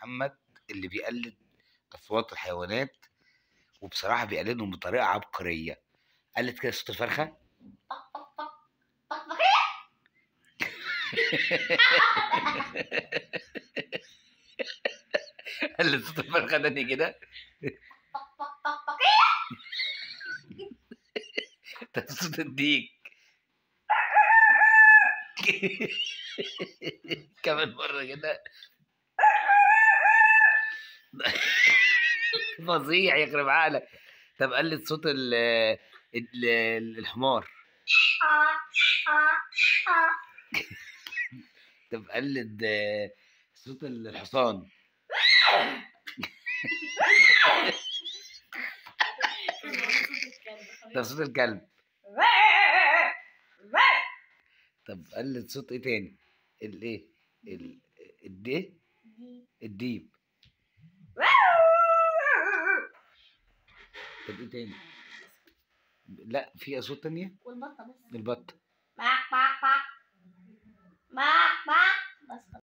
محمد اللي بيقلد اصوات الحيوانات، وبصراحة بيقلدهم بطريقة عبقرية. قلد كده صوت الفرخه. قلد صوت الفرخه تاني كده. طب صوت الديك كمان مرة كده. فظيع يخرب عقلك. طب قلد صوت ال ال الحمار. طب قلد صوت الحصان. طب صوت الكلب. طب قلد صوت ايه تاني؟ الايه؟ الدي؟ الديب. طب ايه تاني؟ لا في اصوات تانية؟ والبطة بس. البطة. باك باك باك باك باك بس.